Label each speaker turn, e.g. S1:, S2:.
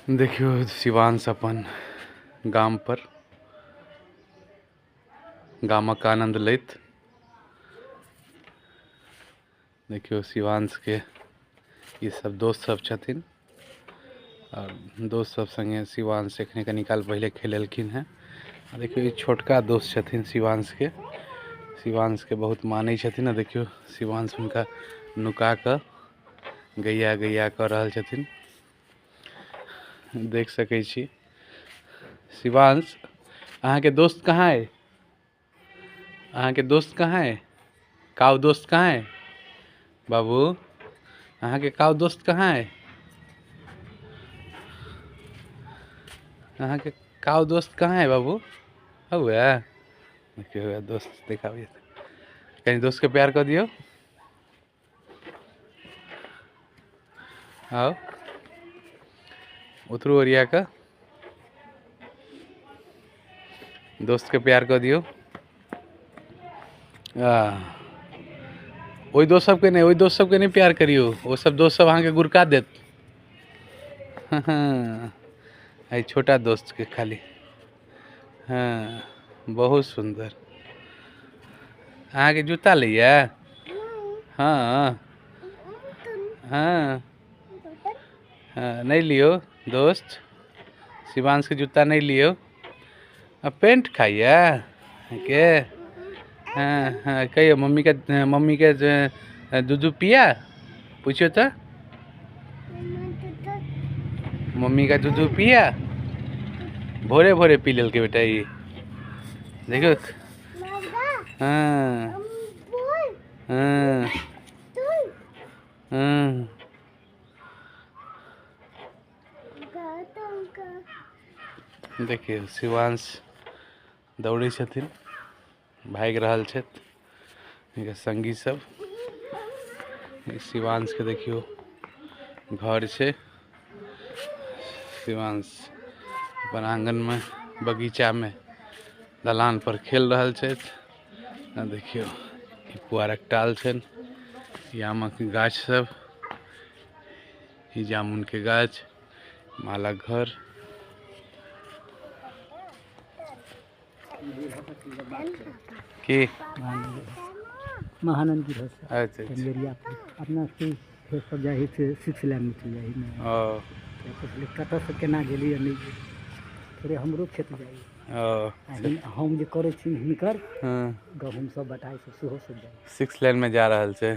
S1: देखियौ शिवांश अपन गाम पर गामक आनन्द लैत। देखियौ शिवांशके ई सब दोस्त सब छथिन और दोस्त सब संगे शिवांश एखने कनी काल पहिले खेलेलखिन हेँ। आ देखियौ ई छोटका दोस्त छथिन शिवांशके, शिवांशके बहुत मानै छथिन। आ देखियौ शिवांश हुनका नुका कऽ गैया गैया कऽ रहल छथिन, देख सकै छी। शिवांश अहाँके दोस्त कहाँ अइ? अहाँके दोस्त कहाँ अइ? काउ दोस्त कहाँ अइ बाबू? अहाँके काउ दोस्त कहाँ अइ? अहाँके काउ दोस्त कहाँ अइ बाबू? हौए देखियौ दोस्त देखाबैए, कनि दोस्तके प्यार कऽ दियौ। आउ उतरू ओरिया कऽ दोस्तके प्यार कऽ दियौ। ओहि दोस्त सबके नहि, ओहि दोस्त सबके नहि प्यार करियौ, ओ सब दोस्त सब अहाँके गुरका देत। एहि छोटा दोस्तके खाली। हाँ बहुत सुन्दर। अहाँके जूता लैया? हाँ हाँ हाँ नहीं लियो दोस्त, शिवांश के जूता नहीं लियो। आ पेंट खाइए के? हाँ हाँ कहियो मम्मी के, मम्मी के दूध पिया? पूछियो तो मम्मी का दूध पिया? भोरे भोरे पी लेल के बेटा ये देखो। हाँ हाँ हाँ देखियौ शिवांश दौड़ै छथिन, भागि रहल छथि हिनकर संगी सब। शिवांश के देखियौ घर छै, शिवांश अपन आंगन में बगीचा में दलान पर खेल रहल छथि। देखियौ ई पुआरक टाल छनि, ई आमक गाछ सब, ई जामुन के गाछ, मालक घर। की
S2: महानंद जी।
S1: अच्छा
S2: अच्छा। अपना फेर सब जाइ से 6 लाइन में चलि जाइ। कतऽ से केना गेलियै नहि गेलियै, थोड़े हमरो खेत जाइ। हम जे करै छी हिनकर गहूँम सब बटाइ सब सेहो सब जाइ।
S1: 6 लाइन में जा रहल छै।